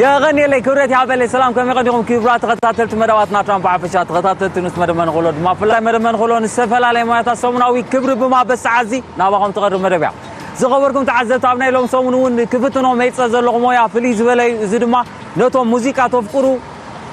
የቐንየለይ፣ ክብረት ይሃበለይ። ሰላም፣ ከመይ ቀኒኹም ክቡራት ተኸታተልቲ መደባትና? ትራምፕ ሓፈሻ ተኸታተልቲ፣ ንስ መደብ መንኽሎ ድማ ብፍላይ መደብ መንኽሎ ንዝተፈላለየ ሞያታት ሰሙናዊ ክብሪ ብማበስ ሰዓት እዚ ናባኹም ትቐርብ መደብ እያ። ዝኸበርኩም ተዓዘብቲ፣ ኣብ ናይ ሎም ሰሙን እውን ክፍትኖ መይጸ ዘለኹ ሞያ ፍልይ ዝበለ እዩ። እዚ ድማ ነቶም ሙዚቃ ተፍቅሩ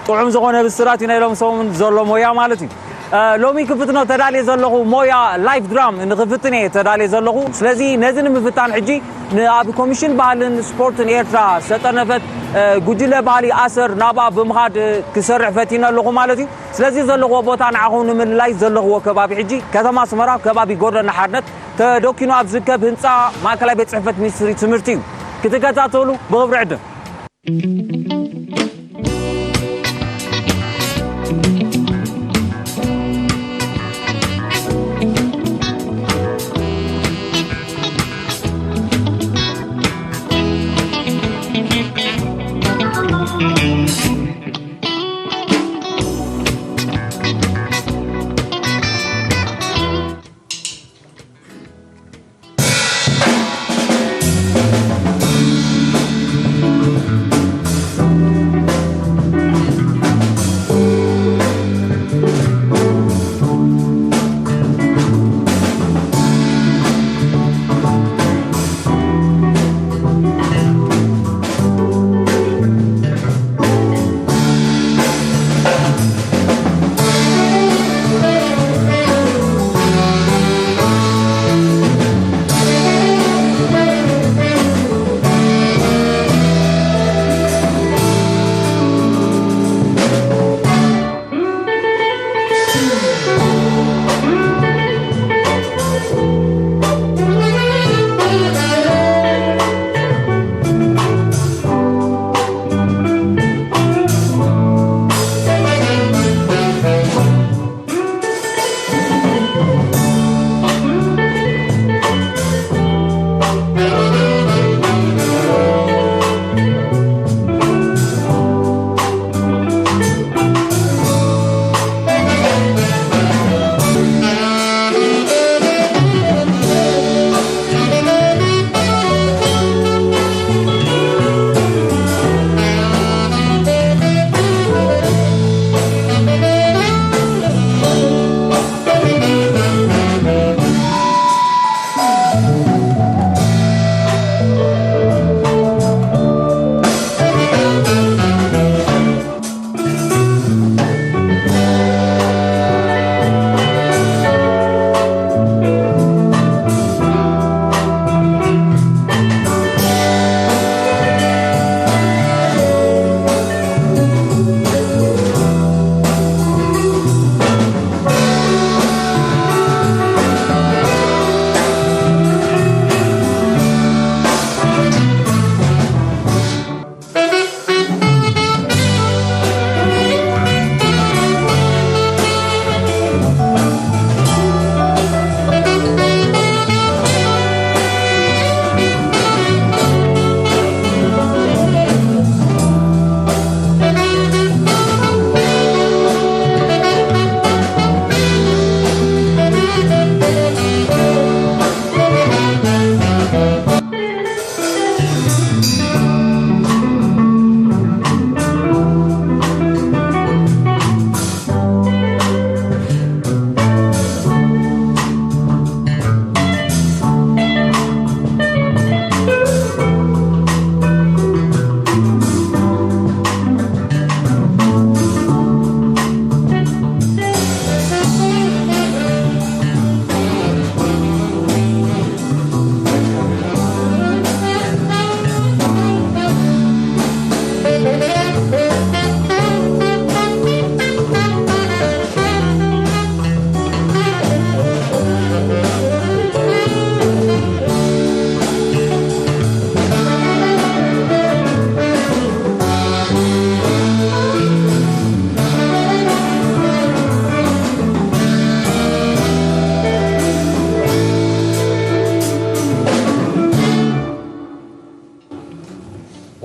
ጥዑም ዝኾነ ብስራት እዩ ናይ ሎም ሰሙን ዘሎ ሞያ ማለት እዩ። እ፣ ሎሚ ክፍትኖ ተዳልየ ዘለኹ ሞያ ላይፍ ድራም ንክፍትን እየ ተዳልየ ዘለኹ። ስለዚ ነዚ ንምፍታን ሕጂ ን-፣ ኣብ ኮሚሽን ባህልን ስፖርትን ኤርትራ ዝተጠርነፈት፣ እ፣ ጉጅለ ባህሊ ኣሰር ናብኣ ብምኻድ፣ እ፣ ክሰርሕ ፈቲነ ኣለኹ ማለት እዩ። ስለዚ ዘለኽዎ ቦታ ንዓኹም ንምልላይ ዘለኽዎ ከባቢ ሕጂ ከተማ ኣስመራ ከባቢ ጎርደን ሓርነት ተደኪኑ ኣብ ዝርከብ ህንፃ ማእከላይ ቤት ጽሕፈት ሚኒስትሪ ትምህርቲ እዩ። ክትከታተሉ ብኽብሪ ዕድም።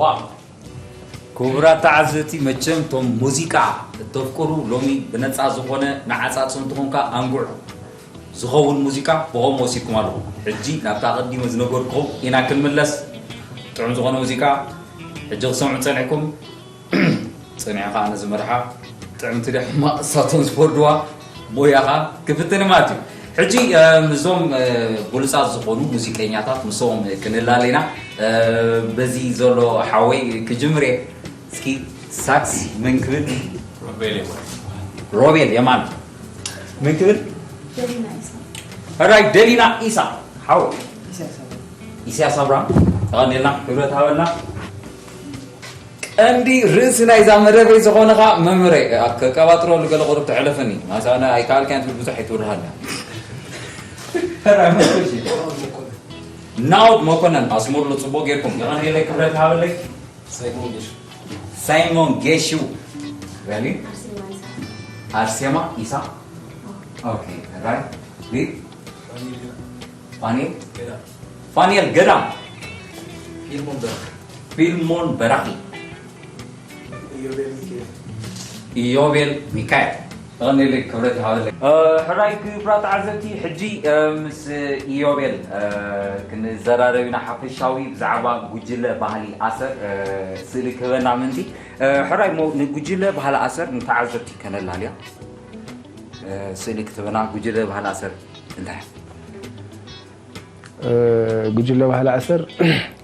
ዋው! ክቡራት ተዓዘብቲ፣ መቸም እቶም ሙዚቃ እተፍቅሩ ሎሚ ብነጻ ዝኾነ ንዓጻጽምትኹም ከኣ ኣንግዑ። ዝኸውን ሙዚቃ ብኸምኡ ወሲድኩም ኣለኹም። ሕጂ ናብታ ኣቐዲመ ዝነገርኩኹም ኢና ክንምለስ። ጥዑም ዝኾነ ሙዚቃ ሕጂ ክሰምዑ ጸኒሕኩም። ጸኒሑ ከኣ ነዚ መርሓ ጥዕምቲ ድያ ሕማቕ እሳቶም ዝፈርድዋ ሞያኻ ክፍትን ማለት እዩ። ሕጂ ምስዞም ብሉጻት ዝኾኑ ሙዚቀኛታት ምስኦም ክንላለ ኢና። በዚ ዘሎ ሓወይ ክጅምር እየ። እስኪ ሳክስ መን ክብል? ሮቤል የማን። መን ክብል? ሕራይ ደሊና ኢሳ ሓወይ። ኢሳያስ ኣብርሃም ተቐኒልና ክብረት ሃበልና። ቀንዲ ርእሲ ናይዛ መደበይ ዝኾነኻ መምህረይ፣ ከቀባጥረሉ ገለ ቁሩብ ተሕለፈኒ። ማሳና ኣይከኣልካን ትብል ብዙሕ ኣይትውርሃልና። ናውድ መኮነን ኣስሙርሉ ጽቡቕ ጌርኩም። የቐንየለይ ክብረት ሃበለይ። ሳይሞን ጌሹ። ሪሊ? ኣርሴማ ኢሳ። ኦኬ፣ ራይት። ፋኒል? ፋኒል ገዳም። ፊልሞን በራኺ። ኢዮቤል ሚካኤል። ተቐኒለይ ክብረት ይሃበለይ። ሕራይ ክብራት ተዓዘብቲ፣ ሕጂ ምስ ኢዮቤል ክንዘራረብ ኢና ሓፈሻዊ ብዛዕባ ጉጅለ ባህሊ ኣሰር ስእሊ ክህበና ምእንቲ። ሕራይ እሞ ንጉጅለ ባህሊ ኣሰር ንተዓዘብቲ ከነላልያ። ስእሊ ክትህበና ጉጅለ ባህሊ ኣሰር እንታይ? ጉጅለ ባህሊ ኣሰር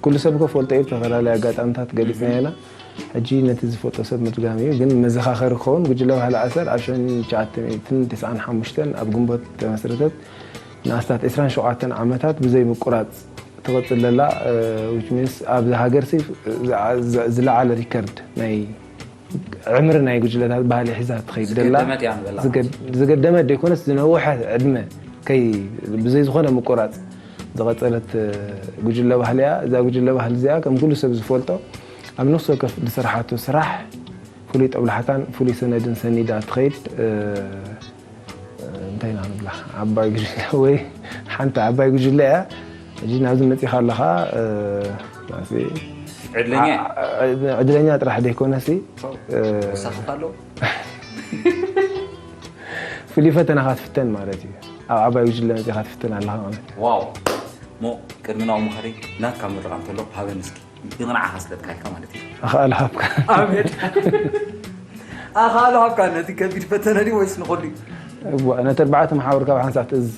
ኩሉ ሰብ ከፈልጦ እዩ፣ ብተፈላለየ ኣጋጣምታት ገሊጽናዮ ኢና። ሕጂ ነቲ ዝፈልጦ ሰብ ምድጋም እዩ፣ ግን መዘኻኸሪ ክኸውን ጉጅለ ባህሊ ኣሰር ኣብ ሸውዓተ ሚእትን ተስዓን ሓሙሽተን ኣብ ግንቦት ተመስረተት ንኣስታት ዕስራን ሸውዓተን ዓመታት ብዘይ ምቁራጽ ትቕጽል ዘላ፣ which means ኣብዚ ሃገር ሲ ዝለዓለ ሪከርድ ናይ ዕምሪ ናይ ጉጅለታት ባህሊ ሒዛ ትኸይድ ዘላ ዝገደመት ደይኮነስ ዝነውሐ ዕድመ ከይ ብዘይ ዝኾነ ምቁራፅ ዝቐፀለት ጉጅለ ባህሊ እያ። እዛ ጉጅለ ባህሊ እዚኣ ከም ኩሉ ሰብ ዝፈልጦ ኣብ ነፍሲ ወከፍ ዝሰርሓቶ ስራሕ ፍሉይ ጠብላሕታን ፍሉይ ሰነድን ሰኒዳ ትኸይድ እንታይ ኢና ንብላ ዓባይ ጉጅለ ወይ ሓንቲ ዓባይ ጉጅለ እያ። ሕጂ ናብዚ መፂኻ ኣለኻ ዕድለኛ ዕድለኛ ጥራሕ ዘይኮነሲ ወሳኽት ኣሎ። ፍሉይ ፈተናኻ ትፍተን ማለት እዩ። ኣብ ዓባይ ጉጅለ መፂኻ ትፍተን ኣለኻ ማለት እዩ። ዋው። ሞ ቅድሚ ናብኡ ምኻደይ ናትካ ምርቓ እንተሎ ሃበኒ እስኪ። ንዓኻ ስለ ጥቃልካ ማለት እዩ። ኣኽኣሎ ሃብካ። ኣሜን። ኣኽኣሎ ሃብካ ነቲ ከቢድ ፈተነ ድዩ ወይስ ንኹሉ እዩ? እዋ ነቲ ኣርባዕተ መሓውር ካብ ሓንሳብ ትእዝዝ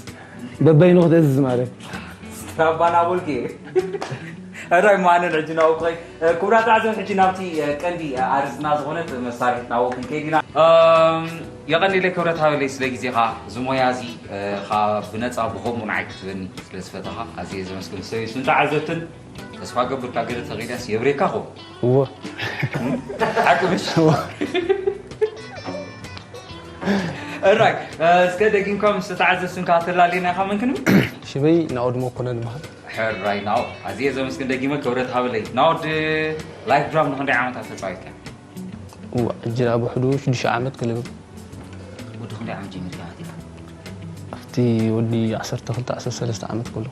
በበይኑ ክትእዝዝ ማለት። ስትራባና ቦልኪ። ሕራይ ማንን ሕጂ ናብኡ ክኸይድ። ክቡራት ኣዕዘብቲ ሕጂ ናብቲ ቀንዲ ኣርእስትና ዝኾነት መሳርሒት ናብኡ ክንከይድ ኢና። የቐኒለይ ክብረት ሃበለይ ስለ ግዜኻ እዚ ሞያ እዚ ብነፃ ብኸምኡ ንዓይ ክትበኒ ስለ ዝፈተኻ ኣዝየ ዘመስግን ሰብ እዩ። ስንታ ዓዘብትን ተስፋ ገብር ካብ ገለ ተኺእልያስ የብሬካ ኹም። እዎ። ሓቂ ምሽ? እዎ። እራይ፣ እስከ ደጊምካ ምስ ተዓዘዝትን ካብ ተላልየና ኢኻ መን ክንብል? ሽመይ ናኦድ መኮነን ይበሃል። ሕራይ ናኦድ፣ ኣዝየ ዘመስግን ደጊመ ክብረት ሃበለይ። ናኦድ፣ ላይፍ ድራም ንኽንደይ ዓመታት ተጻዊትካ? እዋ፣ ሕጂ ደኣ ብውሕዱ ሽዱሽተ ዓመት ክልብም። ወዲ ክንደይ ዓመት ጀሚርካ ማለት እዩ? ኣብቲ ወዲ ዓሰርተ ክልተ ዓሰርተ ሰለስተ ዓመት ከሎ።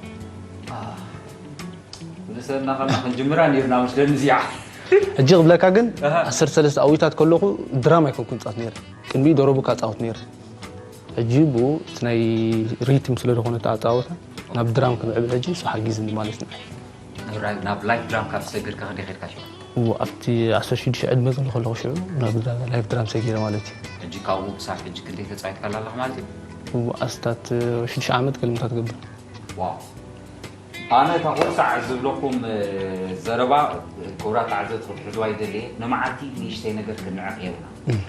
ንሰብና ከና ክንጅምራ ነይርና መስለኒ እዚኣ። ሕጂ ክብለካ ግን ኣሃ። ዓሰርተ ሰለስተ ኣዊታት ከለኹ ድራማ ኣይኮንኩን ጻወት ነይረ። ቅድሚኡ ደሮቡካ ጻወት ነይረ። ሕጂ ብኡ እቲ ናይ ሪትም ስለ ዝኾነ እቲ ኣጻወታ ናብ ድራም ክምዕብል ሕጂ እሱ ሓጊዝኒ ማለት ንዓይ። ናብ ራ-፣ ናብ ላይፍ ድራም ካብ ዝሰገድካ ክንደይ ከድካ ሽዑ? እዎ፣ ኣብቲ ዓሰርተ ሽዱሽተ ዕድመ ከለኹ ሽዑ ናብ ዳ-፣ ላይፍ ድራም ሰጊረ ማለት እዩ። ሕጂ ካብኡ ክሳብ ሕጂ ክንደይ ተጻዊትካላ ኣለኻ ማለት እዩ? እዎ፣ ኣስታት ሽዱሽተ ዓመት ከልምታት ገብር። ዋው። ኣነ እታ ኩርሳዕ ዝብለኩም፣ እ፣ ዘረባ፣ ክቡራት ተዓዘብቲ ክትሕዝዋ ይደሊ እየ። ንመዓልቲ ንእሽተይ ነገር ክንዕቕ የብልና። እም።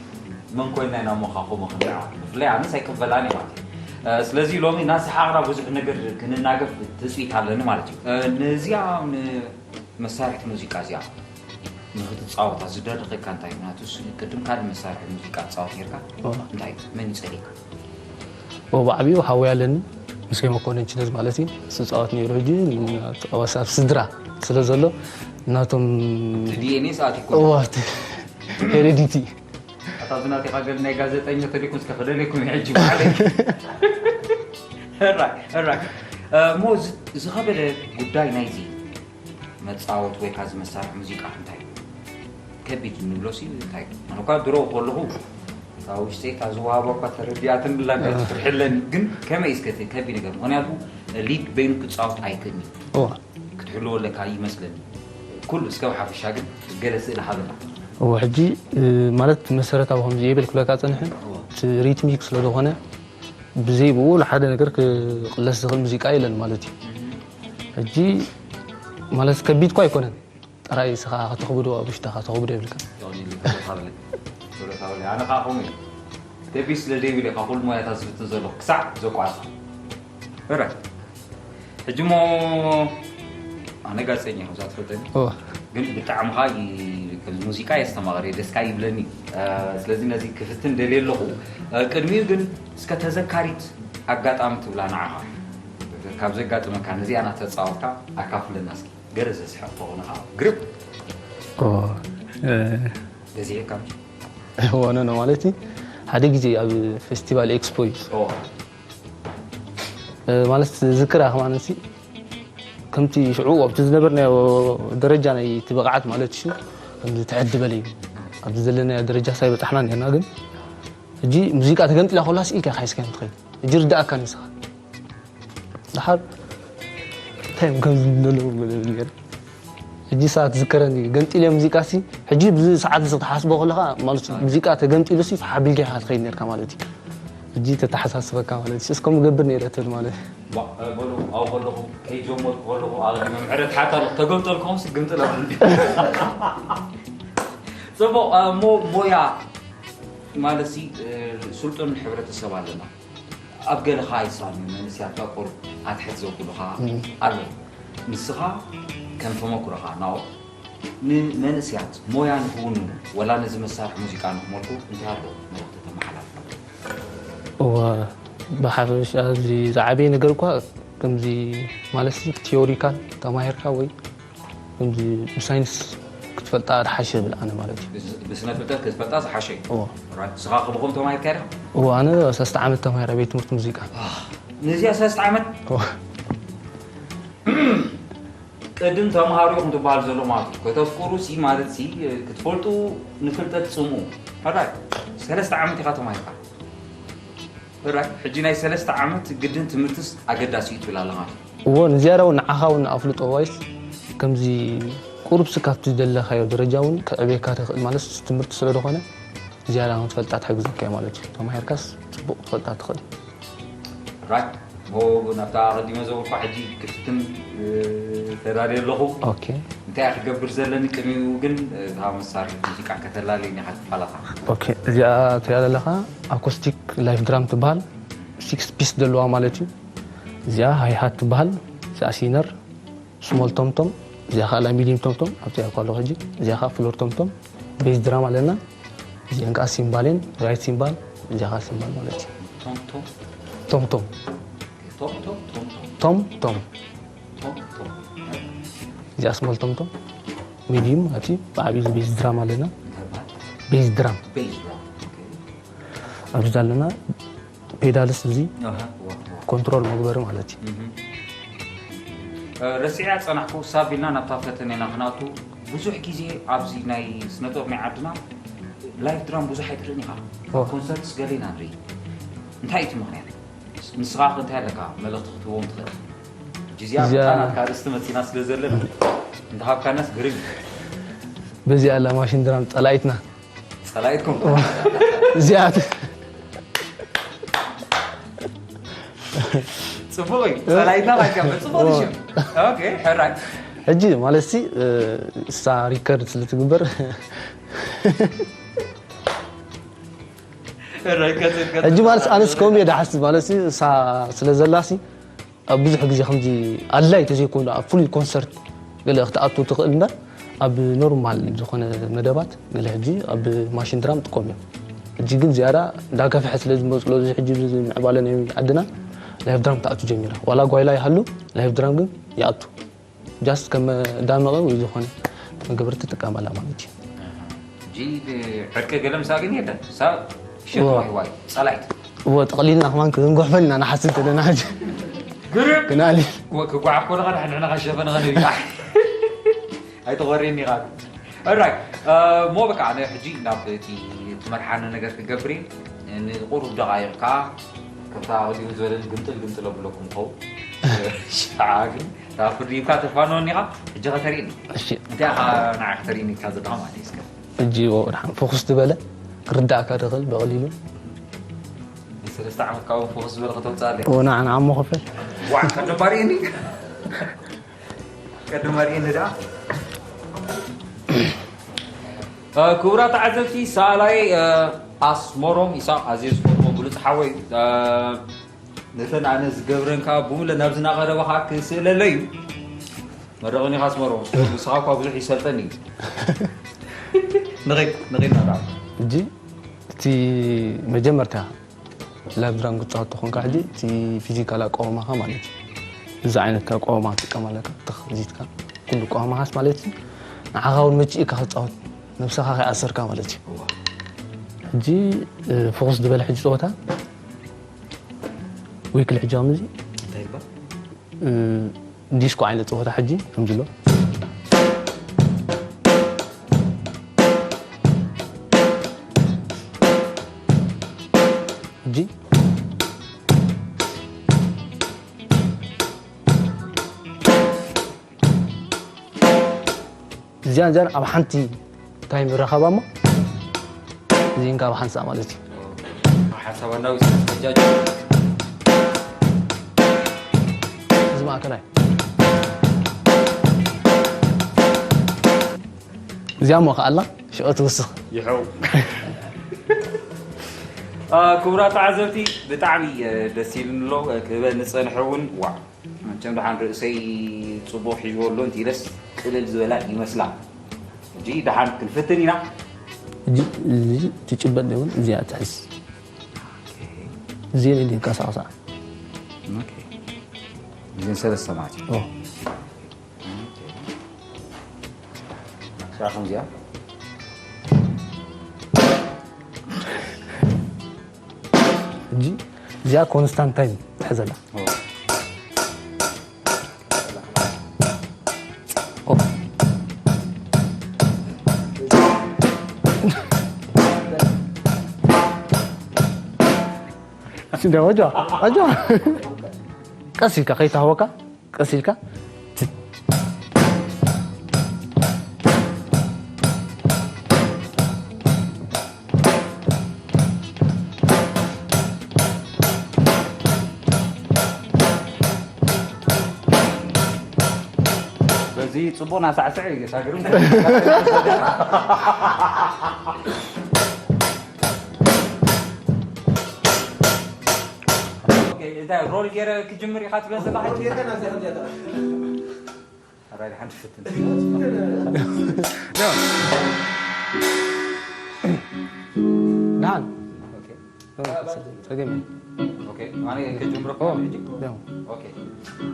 መን ኮይንና ኢና እሞ ካብ ከምኡ ክንዕቕ? ብፍላይ ኣነስ ኣይቅበላን እየ ማለት እዩ። እ፣ ስለዚ ሎሚ እናሰሓቕና ብዙሕ ነገር ክንናገፍ ትጽቢት ኣለኒ ማለት እዩ። እ፣ ነዚኣ ንመሳርሒት ሙዚቃ እዚኣ ንኽትጻወታ ዝደረኸካ እንታይ እዩ? ምኽንያቱ እሱ ቅድም ካልእ መሳርሒ ሙዚቃ ትጻወት ነይርካ። እዎ። እንታይ እዩ? መን እዩ ጸሊእካ? እዎ፣ ብዓቢኡ ሓወይ ኣለኒ፣ ምስ መኮነን ችነዝ ማለት እዩ። እሱ ጻወት ነይሩ። ሕጂ ኣብ ስድራ ስለ ዘሎ ናቶም እቲ ዲ ኤን ኤ ሰዓት ይኮን? እዎ፣ እቲ ሄሬዲቲ። ኣታ ዝናቴ ካገል ናይ ጋዜጠኛ ተሊኩም እስከ ክደለይኩም እዩ ሕጂ ባዕለይ። ሕራይ፣ ሕራይ። እ፣ እሞ ዝ-፣ ዝኸበደ ጉዳይ ናይዚ መጻወት ወይ ካዚ መሳርሒ ሙዚቃ እንታይ እዩ? ከቢድ እንብሎ ሲ እንታይ እዩ? ኣነ እኳ ድሮ ከለኹ ካብ ውሽጠይ ካብ ዝወሃቦ እኳ ተረዲኣትኒ ብላ እንታይ ትፍርሒ ኣለኒ። ግን ከመይ እስከ እቲ ከቢድ ነገር? ምኽንያቱ ሊድ በይኑ ክጻወት ኣይክእልን እዩ። እዋ። ክትሕልዎ ኣለካ ይመስለኒ። ኩሉ እስከ ብሓፈሻ ግን ገለ ስእሊ ሃበና። እዎ ሕጂ ማለት መሰረታዊ ከምዚ የብል ክብለካ ጸንሐ እቲ ሪትሚክ ስለ ዝኾነ ብዘይ ብኡ ሓደ ነገር ክቕለስ ዝኽእል ሙዚቃ የለን ማለት እዩ። ሕጂ ማለት ከቢድኳ ኣይኮነን፣ ጥራይ እስኻ ከተኽብዶ ኣብ ውሽጥኻ ተኽብዶ የብልካ። ኣነ ከዓ ከምኡ እዩ። ደቢስ ስለ ዘይብል ኢኻ ኩሉ ሞያታት ዝፍትን ዘለኹ ክሳዕ ዘቋርፃ። እረ ሕጂ ሞ ኣነ ጋዜጠኛ ኢኹ እዛ ትፈልጠኒ። ግን ብጣዕሚ ኸዓ ከምዚ ሙዚቃ የስተማቕር ደስካ ይብለኒ። ስለዚ ነዚ ክፍትን ደልየ ኣለኹ። ቅድሚኡ ግን እስከ ተዘካሪት ኣጋጣሚ ትብላ ንዓኻ ካብ ዘጋጥመካ ነዚኣ ናተፃወትካ ኣካፍለና እስኪ። ገለ ዘስሕቕ ተኾነ ከዓ ግርም ኦ፣ እ፣ ገዚዕካ ሆነ ነው ማለት እዩ። ሓደ ግዜ ኣብ ፌስቲቫል ኤክስፖ እዩ ኦ እ፣ ማለት ዝክራ ከማን ሲ ከምቲ ሽዑ ኣብቲ ዝነበርናዮ ደረጃ ናይ እቲ ብቕዓት ማለት እዩ ከምዚ ትሕት ዝበለ እዩ። ኣብዚ ዘለናዮ ደረጃ ሳይበፃሕና ነርና ግን ሕጂ ሙዚቃ ተገምጢላ ኮላ ስኢልካ ካይስካ ትኸይድ ሕጂ ርዳእካ ንስኻ ድሓር እንታይ እዮም ከምዚ ዘለዉ ገለ ገለ ገለ ሕጂ ሰዓት ዝከረኒ ገንጢለ ሙዚቃ ሲ ሕጂ ብዚ ሰዓት እዚ ክትሓስቦ ከለኻ ማለት ሙዚቃ ተገንጢሉ ሲ ሓቢልካ ኢኻ ትኸይድ ነርካ ማለት እዩ። ሕጂ ተተሓሳስበካ ማለት እዩ እስከም ገብር ነይረ ትብል ማለት እዩ። ዋ፣ በሉ ኣብኡ ከለኹ ከይጀመርኩ ከለኹ ኣቐዲመ ምሕረት ሓታ ኣለኹ ተገልጠልኩም ስግምጥል ኣብሉ። ጽቡቕ። ሞ ሞያ ማለት ሲ ስልጡን ሕብረተሰብ ኣለና። ኣብ ገለኻ ኣይሳን እዩ መንእስያት ቁሩብ ኣትሕት ዘብሉኻ ኣሎ። ንስኻ ከም ተመኩሮኻ ናኦ ንመንእስያት ሞያ ንክውንኑ ወላ ነዚ መሳርሒ ሙዚቃ ንክመልኩ እንታይ ኣሎ መልእኽቲ ተመሓላልፍ? እወ ብሓፈሻ እዚ ዝዓበየ ነገር እኳ ከምዚ ማለት ሲ ቲዮሪካል ተማሂርካ ወይ ከምዚ ብሳይንስ ክትፈልጣ ዝሓሸ ይብል ኣነ ማለት እዩ። ብስነ ፍልጠት ክትፈልጣ ዝሓሸ እዩ። እወ ራይት። ንስኻ ከብኹም ተማሂርካ ኢኻ? እወ ኣነ ሰለስተ ዓመት ተማሂረ ቤት ትምህርቲ ሙዚቃ። ነዚኣ ሰለስተ ዓመት እወ ቅድም ተምሃሩ ኢኹም ትበሃል ዘሎ ማለት እዩ። ከተፍቅሩ ሲ ማለት ሲ ክትፈልጡ ንፍልጠት ጽምኡ። ሕራይ ሰለስተ ዓመት ኢኻ ተማሂርካ። ሕራይ ሕጂ ናይ ሰለስተ ዓመት ግድን ትምህርትስ ኣገዳሲ እዩ ትብል ኣለኻ። እዎ ንዝያዳ እውን ንዓኻ እውን ኣፍልጦ ዋይስ ከምዚ ቁሩብሲ ካብቲ ዝደለኻዮ ደረጃ እውን ከዕብየካ ትኽእል ማለት ትምህርቲ ስለ ዝኾነ ዝያዳ ንክትፈልጣ ትሕግዘካ እዩ ማለት እዩ። ተማሂርካስ ፅቡቕ ክትፈልጣ ትኽእል እዩ። ራይት ሞ ናብታ ኣቐዲመ ዘበልኳ ሕጂ ክፍትን ተዳልየ ኣለኹ። ኦኬ እንታይ ክገብር ዘለኒ ቅድሚኡ ግን እታ መሳርሒ ሙዚቃ ከተላልየኒ ኢኻ ክፋላታ። ኦኬ እዚኣ ትሪኣ ዘለኻ ኣኮስቲክ ላይፍ ድራም ትበሃል። ሲክስ ፒስ ዘለዋ ማለት እዩ። እዚኣ ሃይሃት ትበሃል። እዚኣ ሲነር ስሞል ቶምቶም፣ እዚኣ ከዓ ሚዲየም ቶምቶም ኣብዚኣ እኳ ኣለኹ ሕጂ። እዚኣ ከዓ ፍሎር ቶምቶም፣ ቤዝ ድራም ኣለና። እዚአን ከዓ ሲምባሌን ራይት ሲምባል፣ እዚኣ ከዓ ሲምባል ማለት እዩ። ቶምቶም ቶምቶም ቶምቶም ቶምቶም ቶም ቶም ቶምቶም እዚኣ ስሞል ቶምቶም ሚዲየም ማለት እዩ። ብዓብዩ ቤዝ ድራም ኣለና። እንታይ በሃል? ቤዝ ድራም ቤዝ ድራም። ኦኬ። ኣብዚ ኣለና። ፔዳልስ እዚ ኣሃ፣ ዋ፣ ዋ። ኮንትሮል መግበሪ ማለት እዩ። ረሲዐያ ጸናሕኩ ሳብ ኢልና ናብታ ፈተነ ኢና ክንኣቱ። ብዙሕ ግዜ ኣብዚ ናይ ስነጥበብ ናይ ዓድና ላይፍ ድራም ብዙሕ ኣይትርእን ኢኻ። ኦ። ኮንሰርትስ ገለ ኢና ንርኢ። እንታይ እቲ ምኽንያት? ንስኻ ከ እንታይ ኣለካ መልእኽቲ ክትህቦም ትኽእል? ሕጂ እዚኣ እዚኣ- ብጣዕሚ ናትካ ኣርእስቲ መጺና ስለ ዘለና እንተሃብካናስ ግርም እዩ። በዚኣ ኣላ ማሽን ድራም ጸላኢትና ጸላኢትኩም እዚኣት ጽቡቕ እዩ። ጸላኢትና ካይከበ ጽቡቕ እዩ ሽም። ኦኬ፣ ሕራይ። ሕጂ ማለት ሲ እሳ ሪከርድ ስለ ትግበር ሕራይ፣ ቀጽል፣ ቀጽል። ሕጂ ማለት ኣነስ ከምኡ እየ ድሓስብ ማለት ሲ እሳ ስለ ዘላ ሲ ኣብ ብዙሕ ግዜ ከምዚ ኣድላይ ተዘይኮይኑ ኣብ ፍሉይ ኮንሰርት ገለ ክትኣቱ ትኽእል እምበር ኣብ ኖርማል ዝኾነ መደባት ገለ ሕጂ ኣብ ማሽን ድራም ጥቀም እዮም። ሕጂ ግን ዝያዳ እንዳከፍሐ ስለ ዝመፅሎ እዚ ሕጂ እዚ ምዕባለ ናይ ዓድና ላይፍ ድራም ትኣቱ ጀሚራ። ዋላ ጓይላ ይሃሉ ላይፍ ድራም ግን ይኣቱ። ጃስት ከም መዳመቂ ወይ ዝኾነ መገበርቲ ትጥቀመላ ማለት እዩ። ሕጂ ዕርቂ ገለ ምሳ ግን የለን። ሳ ሸጥ እዎ። ዋይ ዋይ ጸላኢት እዎ ጠቕሊልና ከማን ክንጎሕፈል ኢና ንሓስብ ዘለና ሕጂ ግርም ክናሊ ክጓዓፍ ኮነ ኸ ንሕና ኸሸፈነ ኸንብል ኣይተኾርየኒ ኢኻ። ኦራይት። ሞ በቃ ኣነ ሕጂ ናብ እቲ ትመርሓኒ ነገር ክገብር እየ። ንቁሩብ ደቓይቕ ከኣ ከምታ ኣቐዲሙ ዝበለኒ ግምጥል ግምጥል ኣብለኩም ኸው ሸዓ ግን እታ ፍርዲ ሂብካ ተፋንወኒ ኢኻ። ሕጂ ከተርእየኒ። እሺ። እንታይ ኢኻ ንዓይ ከተርእየኒ ኢልካ ዘለኻ ማለት እዩ እስከ? ሕጂ ወ-፣ ደሓን ፍኹስ ዝበለ ክርዳእካ ደኽእል ብቐሊሉ። ንሰለስተ ዓመት ካብኡ ፍኹስ ዝበለ ከተውፅኣለይ። ወ፣ ንዓ፣ ንዓ እሞ ክፈል። ዋዕ፣ ቀደም ኣርእየኒ። ቀደም ኣርእየኒ ደኣ። እ፣ ክቡራት ተዓዘብቲ፣ ሰኣላይ፣ እ፣ ኣስመሮም ኢሳቕ ኣዝየ ዝፈትዎ ብሉጽ ሓወይ፣ እ፣ ነተን ኣነ ዝገብረን ከኣ ብሙለ ናብዚ ናቐረበኻ ክስእለለይ እዩ። መርቐኒ ኢኻ ኣስመሮም፣ ንስኻ እኳ ብዙሕ ይሰልጠኒ እዩ። ንኺድ፣ ንኺድ ናብራ። ሕጂ እቲ መጀመርታ ላይቭ ድራም ክትጻወት ተኾንካ ሕጂ እቲ ፊዚካል ኣቃውማኻ ማለት እዩ። እዚ ዓይነት ኣቃውማ ትጥቀም ኣለካ፣ ትኽ ዚትካ ኩሉ ኣቃውማኻስ ማለት እዩ። ንዓኻ እውን መቺእካ ክትጻወት ነብስኻ ከይኣሰርካ ማለት እዩ። እዋ። ሕጂ፣ እ፣ ፍኹስ ዝበለ ሕጂ ጸወታ ዊክሊ ሕጂ ኣብዚ እንታይ ይባል? እ፣ ዲስኮ ዓይነት ጸወታ ሕጂ ከምዚ ኣሎ። ሕጂ እዚኣን እዚኣን ኣብ ሓንቲ ታይም ይረኸባ እሞ እዚን ካብ ሓንሳእ ማለት እዩ። ሓሳብ ኣናዊስ ተጃጅ። እዚ ማእከላይ። እዚኣ እሞ ከኣላ ሽዑ ትውስኽ። ይሐው። አ፣ ክቡራት ተዓዘብቲ፣ ብጣዕሚ፣ እ፣ ደስ ኢሉኒ ኣሎ። እ፣ ክበ ንጸንሐ እውን፣ ዋዕ። መቸም ደሓን ርእሰይ ጽቡቕ ሒዝዎ ኣሎ፣ እንተ ኢለስ ቅልል ዝበላ ይመስላ። ሕጂ ደሓን ክንፍትን ኢና። ሕጂ እዚ ትጭበጥ እውን እዚኣ ትሕዝ። እዚኤን ኢሉ ይንቀሳቐሳ። ኦኬ። እዚኤን ሰለስተ ማለት እዩ። ኦ። እዚኣ ከምዚኣ። ሕጂ እዚኣ ኮንስታንት ታይም ትሕዘላ። ኦ። ኦ። እስኪ እንደ ወጃ፣ ወጃ። ቀስ ኢልካ ከይተሃወካ፣ ቀስ ኢልካ። በዚ ጽቡቕ ናሳዕስዕ እዩ፣ ሳግርም። ኦኬ፣ እንታይ ሮል ገይረ ክጅምር ኢኻ ትብል ዘለኻ? ሮል ገይረ ናብዚኣ ከምዚኣ ተቐ- ኣራይ፣ ሓንቲ ፍትን። ደሓን። ኦኬ። ጸገም የለን። ኦኬ፣ ኣነ ክጅምር እኮ ሕጂ። ደው። ኦኬ።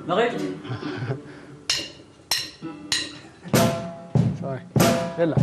ንኸይድ። ሶሪ። የላ።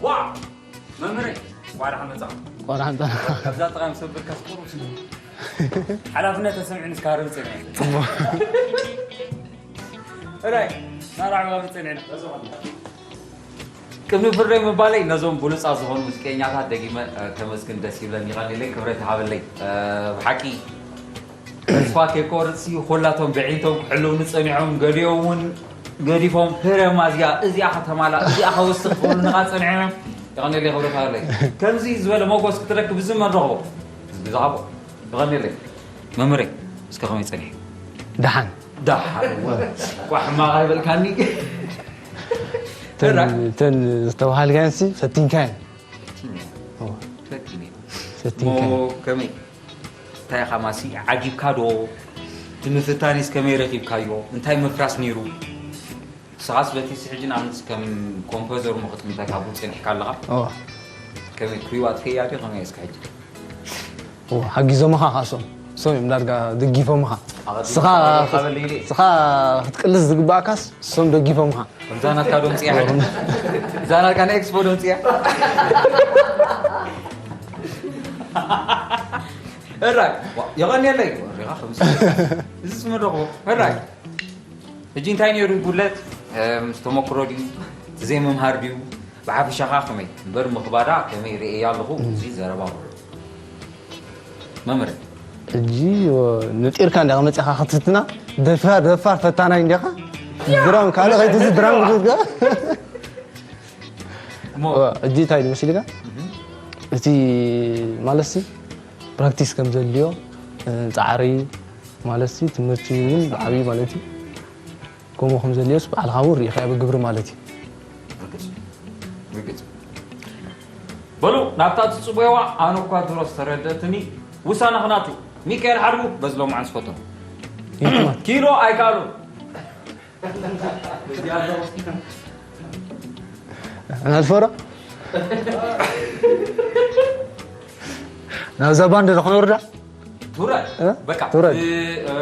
ዋ መምህረይ፣ እንኳዕ ደሓን መጻኻ። እንኳዕ ደሓን መጻኻ። ካብዛ ጥራይ ምስ ኣበልካስ ቁሩብ ሓላፍነት ተሰሚዑኒ እስካብ ርብ ጸኒሐ። እራይ፣ ናራዕባ ጸኒዕና። ቅድሚ ፍርደይ ምባለይ ነዞም ብሉጻት ዝኾኑ ሙዚቀኛታት ደጊመ፣ እ፣ ከመስግን ደስ ይብለኒ። ይቐንየለይ፣ ክብረት ይሃበለይ። እ፣ ብሓቂ ተስፋ ከይቆርጽ ኩላቶም ብዒንቶም ክሕልውኒ ጸኒሖም፣ ገሊኦም እውን ገዲፎም፣ ህረማ እዚኣ፣ እዚኣ ከተማላ፣ እዚኣ ከወስኽ ክብሉኒ ኸዓ ጸኒሖም እዮም። የቐንየለይ፣ ክብረት ሃበለይ። ከምዚ ዝበለ ሞጎስ ክትረክብ ብዝመን ረኽቦ። ብዝሃቦ። የቐንየለይ። መምህረይ፣ እስከ ከመይ ጸኒሑ? ደሓን። ደሓን። እኳ ሕማቕ ኣይበልካኒ። እተን እራ። እተን ዝተባሃልካየንሲ ፈቲንካየን። ፈቲነ። ኦ። ፈቲነ። ፈቲንካየን። እሞ ከመይ? እንታይ ኢኻ ማሲ? ዓጊብካ ዶ? እቲ ምፍታንስ ከመይ ረኺብካዮ? እንታይ ምፍራስ ነይሩ? ንስኻስ በቲ ሕጂ ንኣብነት ከም ኮምፖዘር እሞ ክትምንታይ ካብኡ ጸኒሕካ ኣለኻ? ኦ። ከመይ ክሪው ኣጥፊእያ ድዩ? ከመይ እስከ ሕጂ? ኦ፣ ሓጊዞምኻ ኻሶም። እሶም እዮም ዳርጋ ደጊፎምኻ። ኣቐዲሙ ስኻ፣ ካበለይ ኢለ። ስኻ ክትቅልስ ዝግባእካስ እሶም ደጊፎምኻ። ከምዛ ናትካ ዶ ምጽያ ሕጂ? እዛ ናትካ ናይ ኤክስፖ ዶ ምጽያ? እራይ፣ ዋ፣ የቐንየለይ። ወሪኻ ከምዚ። እዚ ስመ ደኹ። እራይ። ሕጂ እንታይ ነይሩ ጉድለት? እም፣ ምስ ተመክሮ ድዩ? እቲ ዘይምምሃር ድዩ? ብሓፈሻ ኸዓ ከመይ? እምበር ምኽባዳ ከመይ ርእየ ኣለኹ? እዚ ዘረባ ብሎ። መምህር። ሕጂ ነጢርካ እንዲኻ መጺኻ ክትፍትና? ደፋር፣ ደፋር ፈታናይ እንዲኻ? ድራም ካልእ ከይትዝ ድራም ክትዝጋ? እሞ ዋ፣ ሕጂ እንታይ ይመስልካ? እህ። እቲ ማለትሲ ፕራክቲስ ከም ዘድልዮ፣ እ፣ ጻዕሪ ማለትሲ ትምህርቲ እውን ብዓብዩ ማለት እዩ። ከምኡ ከም ዘድልዮስ ባዕልኻ እውን ርኢኻዮ ብግብሪ ማለት እዩ። ርግጽ፣ ርግጽ። በሉ፣ ናብታ ትጽበይዋ ኣነ እኳ ድሮ ዝተረደትኒ ውሳነ ክናቱ። ሚካኤል ሓድጉ በዚ ሎምዓንቲ ዝፈተኑ። የትማት? ኪሎ ኣይከኣሉን። ኣናልፎ ዶ? ናብዛ ባንድ ዶ ክነውርዳ? ትውረድ። እ? በቃ። ትውረድ። እ፣ እ፣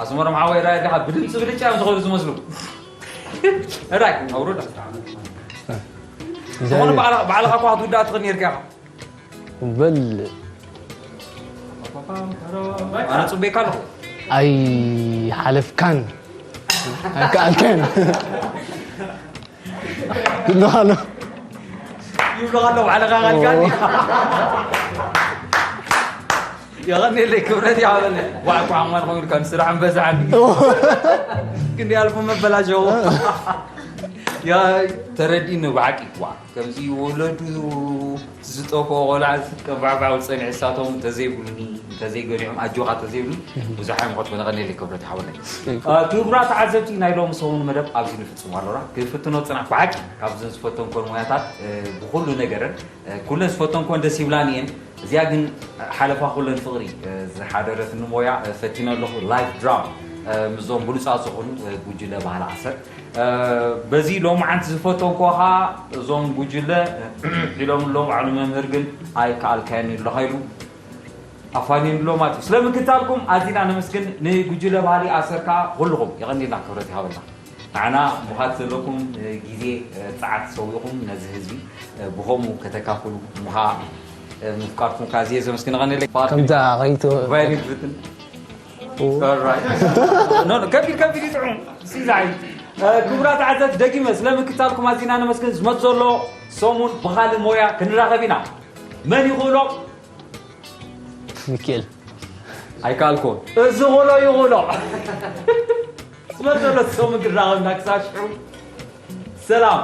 ኣስመሮም ሓወይ ራይ ኣለኻ፣ ብድምፂ ብልጫ እዮም ዝኸዱ ዝመስሉ። ራይ፣ ኣውርዳ። ዝኾነ ባዕላ-፣ ባዕልኻ እኳ ክትውዳእ ትኽእል ነይርካ ኢኻ። በል። ኣነ ጽቤካ ኣለኹ። ኣይሓለፍካን። ኣይከኣልካን። ይብልኻ ኣሎ። ይብልኻ ኣሎ፣ ባዕልኻ ቃልካኒ። የቐንየለይ፣ ክብረት ይሃበለይ። ዋዕ፣ ኳዕ፣ ማን ኾይኑ፣ ከም ስራሕ እምበዛዕኒ። ግን ያልፉ መበላሸዎ። ያ፣ ተረዲእኒ ብሓቂ። ዋዕ፣ ከምዚ ወለዱ ዝጠፍኦ ቆልዓ ዝጥቀም ባዕባዕ ጸኒሑ፣ እሳቶም እንተዘይብሉኒ፣ እንተዘይገዲዖም፣ ኣጆኻ እንተዘይብሉኒ፣ ብዙሕ ኣይምኸድኩ። የቐንየለይ፣ ክብረት ይሃበለይ። አ፣ ክቡራት ተዓዘብቲ፣ ናይ ሎሚ ሰሙን መደብ ኣብዚ ንፍጽም ኣሎና። ክፍትኖ ጽናሕ ብሓቂ ካብዘን ዝፈተንኮን ሞያታት፣ እ፣ ብኹሉ ነገረን፣ እ፣ ኩለን ዝፈተንኮን ደስ ይብላኒ እየን። እዚኣ ግን ሓለፋ ኩለን ፍቕሪ፣ እ፣ ዝሓደረትኒ ሞያ፣ እ፣ ፈቲነ ኣለኹ። ላይፍ ድራም፣ እ፣ ምስዞም ብሉጻት ዝኾኑ፣ እ፣ ጉጅለ ባህሊ ኣሰር፣ እ፣ በዚ ሎምዓንቲ ዝፈተንኮኻ እዞም ጉጅለ፣ እ፣ ኢሎም ኣለዉ። ባዕሉ መምህር ግን ኣይከኣልካዮን ኣለኻ ኢሉ ኣፋንዩኒ ኣሎ ማለት እዩ። ስለ ምክታልኩም ኣዚና ነመስግን። ንጉጅለ ባህሊ ኣሰር ከኣ ኩልኹም የቐንየልና፣ ክብረት ይሃበልና። ንዓና ምኻድ ዘለኩም፣ እ፣ ግዜ፣ እ፣ ጸዓት ሰዊእኹም ነዚ ህዝቢ፣ እ፣ ብኸምኡ ከተካፍሉ ምኻ፣ እ፣ ምፍቃድኩም ከኣ ኣዝየ ዘመስግን። የቐንየለይ። ከምዛ ከይቶ- ቫይሊን ትፍትን? ኦ። ኦራይት። ኖ፣ ኖ፣ ከቢድ፣ ከቢድ ይጥዑም። ሲዛይ። እ፣ ክቡራት ተዓዘብቲ፣ ደጊመ ስለ ምክታልኩም ኣዚና ነመስግን። ዝመጽእ ዘሎ ሰሙን ብኻልእ ሞያ ክንራኸብ ኢና። መን ይኽእሎ? ሚካኤል። ኣይከኣልኩን። እዚ ኹሎ ይኹሎ። ዝመጸሎ ሰሙን ክራኸብና ክሳብ ሽዑ ሰላም።